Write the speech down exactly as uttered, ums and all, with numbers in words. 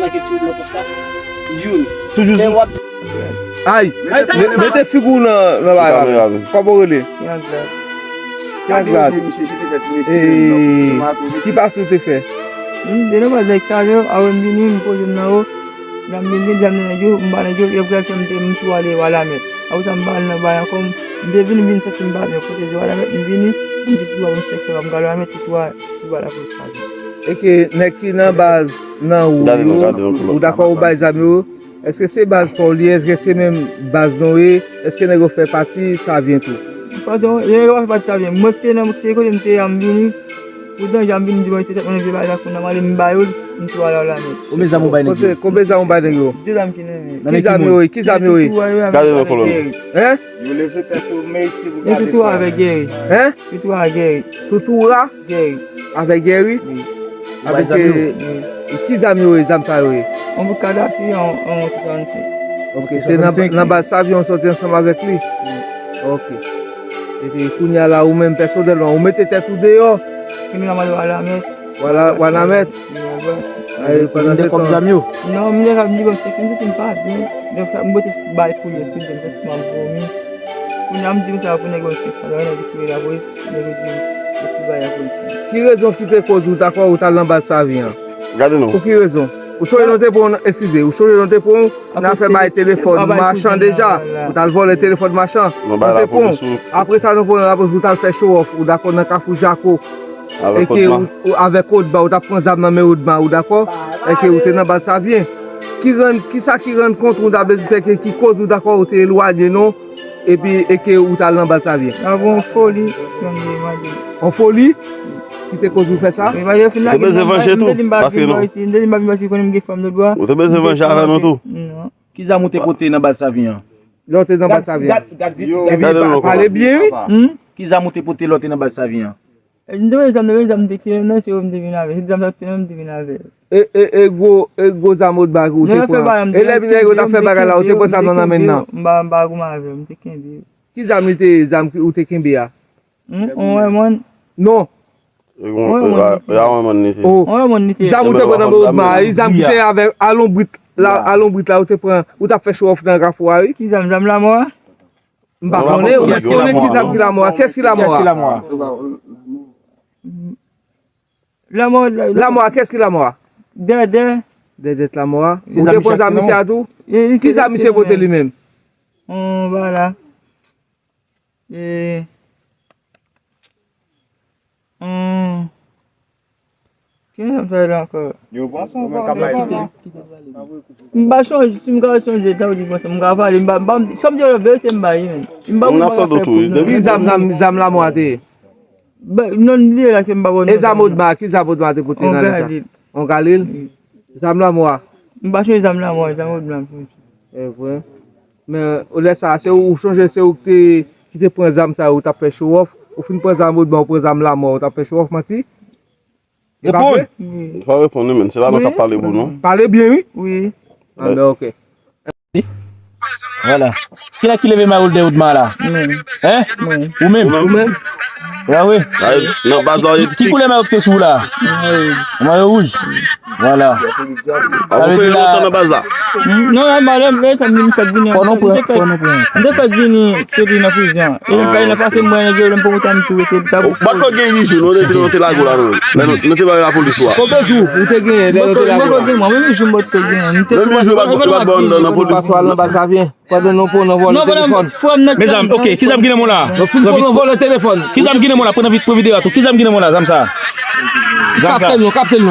Ki ti moto sa? Youn. Toujou sou. Ay, mete figi w nan, nan bagay la. Kòman w rele? Jean Glad. Jean Glad. Ki pati w te fè? M te nan baz nèg sa yo, apre m vini, m poze m nan yo. Lè m vin gen zam nan nèg yo, m ba nèg yo, yo pral fè m te, m tou ale Wanament. Apre sa, m pa al nan bay ankò, m te vin, m vin santi m pa byen. Kote se Wanament, m vini, m di tou a, m sèk se pa m gade Wanament, tou a, tou a lapolis pa vin. E ke nèg ki nan baz nan ou yo, ou dakò ou bay zam yo? Èske se baz pa w li ye? Èske se menm baz nou ye? Èske nèg yo fè pati Savyen tou? Patwon, nèg yo pa fè pati Savyen. Mwen ki te nan, ki te kote m te a, m vini. Pou danje a, m vin di mwen se tèt mwen vye bagay la, kounye a m ale m ba yo l, m tou ale Wanament. Konbyen zam ou bay nèg yo? Konbyen zam ou bay nèg yo? De zam ki nan men. Ki zam yo ye? Ki zam yo ye? Gade nan kolòn. Hein? Yo leve tèt yo, men isi pou gade. Toutoura avèk Gèri. Hein? Toutoura Gèri. Toutoura? Gèri. Avèk Gèri? Wi. Avèk, e, ki zam yo ye, zam sa yo ye? Yon bout Kadafi, yon, yon trannsenk. Ok, se nan, nan baz Savyen ou soti ansanm avèk li? Wi. Ok. Epi kounye a la, ou menm pèsonèlman, ou mete tèt ou deyò? Kounye a m al Wanament. Wala, Wanament? Wi, wi. Ay, pandan se tan. Kòb zam yo? Non, m te ka di bon, se konn si m pa byen. Donk, sa, m pote bay pou yo, tout, m santi m ap vomi. Kounye a, m di konsa pou nèg yo, se sa, nèg yo di, nèg yo di, yo tou bay lapolis. Ki rezon ki te koz ou dakò ou t al nan baz Savyen an? Gade non. Pou ki rezon? Ou sonje nou te pran, eskize, ou sonje nou te pran nan afè bay telefòn machan deja? Ou t al vòlè telefòn machan. Nou te pran. Apre sa, nou pran lapolis, ou t al fè show off, ou dakò, nan Kafou Jako. Avèk Odma. Ou, avèk Odma, ou t ap pran zam nan men Odma, ou dakò? Èske ou te nan baz Savyen? Ki rann, kisa ki rann kont ou, ta vle di, se ke ki koz ou dakò ou te elwanye non? Epi, èske ou t al nan baz Savyen? Avè yon foli, yon de mande. Yon foli? Ki te koz ou fè sa? Ou te bezwen vanje tou, paske non. M te di m pa vin bò isi, m te di m pa vin bò isi, konnen m gen fanm lòt bò. Ou te bezwen vanje avè nou tou. Non. Ki zam ou te pote nan baz Savyen an? Lè w te nan baz Savyen an. Gad, gad, gad, gad, gad, pale byen, wi. Ki zam ou te pote lè w te nan baz Savyen an? E, m te wè zam nan men, zam m te kenbe nan, se yo m te vin avè. Se zam sa m te kenbe, m te vin avè. E, e, e gwo, e gwo zam Odma ou te pran. E lè nèg yo t ap fè bagay la, ou te pran zam nan nan men l nan. M pa, m pa goumen avè l, m te kenbe. Ki zam li te ye, zam ki ou te kenbe a? Hmm, on wè mòn. Non. E gon, e la, e la, on wè mòn li te ye. Oh. On wè mòn li te ye. Zam ou te pran nan men Odma, e zam ki te avè a lonbrit la, a lonbrit la, ou te pran, ou t ap fè show off nan Kafou a, wi. Ki zam, zam lamò a? M pa konnen, ou mèt konnen ki zam ki lamò a. Kiyès ki lamò a? Kiyès ki lamò a? Lamò, la, la. Lamò a, kiyès ki lamò a? Dèdè. Dèdè t lamò a. Ou te pran zam misye a tou? Ki zam misye pote li menm? Hum, vwala. E, hum. Ki menm sa la ankò? Yo pran son pa de. M pa chonje, si m ka chonje, sa w di konsa, m ka pale, m pa, m pa, sa m di yo verite m ba li menm. M pa konn bagay fè pou nou. Ki zam, zam, zam lamò a te ye? Non, li la ke m pa konn. E zam Odma, ki zam Odma te pote nan lè sa? On Galil. On Galil? Wi. Zam lamò a? M pa chonje zam lamò a, zam Odma m chonje. E vre. Men, lè sa, se ou, ou chonje, se ou ki te, ki te pran zam sa yo, ou t ap fè show off. Ou fin pran zam Odma, ou pran zam lamò, ou t ap fè show off, manti? Reponn! Wi. Ou pa reponn, men. Se pa nou k ap pale pou nou. Pale byen, wi. Wi. Ah, ben, ok. Vwala. Kilès ki leve mayo l dèyè Odma la? Mwen. Hein? Mwen. Ou menm? Ou menm? Ya, wi. Nan baz la, ki koulè mayo ki te sou ou la? Mayo wouj. Mayo wouj. Vwala. Sa vle di la. Ou fè lontan nan baz la? Non, la, malè, men sa m fèk vini. Fò nou pran, fò nou pran. M te fèk vini, se li nan prizon. E lè m pase mwen, nèg yo, lè m poko tann tou rete, sa. Ou pa t ko gen ijou, non, depi nou te lage w la, non. Lè nou, nou te ba yo lapolis ou a. Konbyen jou ou te genyen lè nou te lage w la? Mwen, menm jou m pa t ko genyen. M te. Menm jou ou pa t, ou pa t ba yo nan, nan polis. Pase w al nan baz Savyen. Pandan nou pran, nou vòlè telefòn. Mezanmi, ok, ki zam ki nan men w la? Nou fin pran, nou vòlè telefòn. Ki zam ki nan men w la? Pran nan vi-, pran videyo a tou. Ki zam ki nan men w la, zam sa? Zam sa. Kapte l non, kapte l non.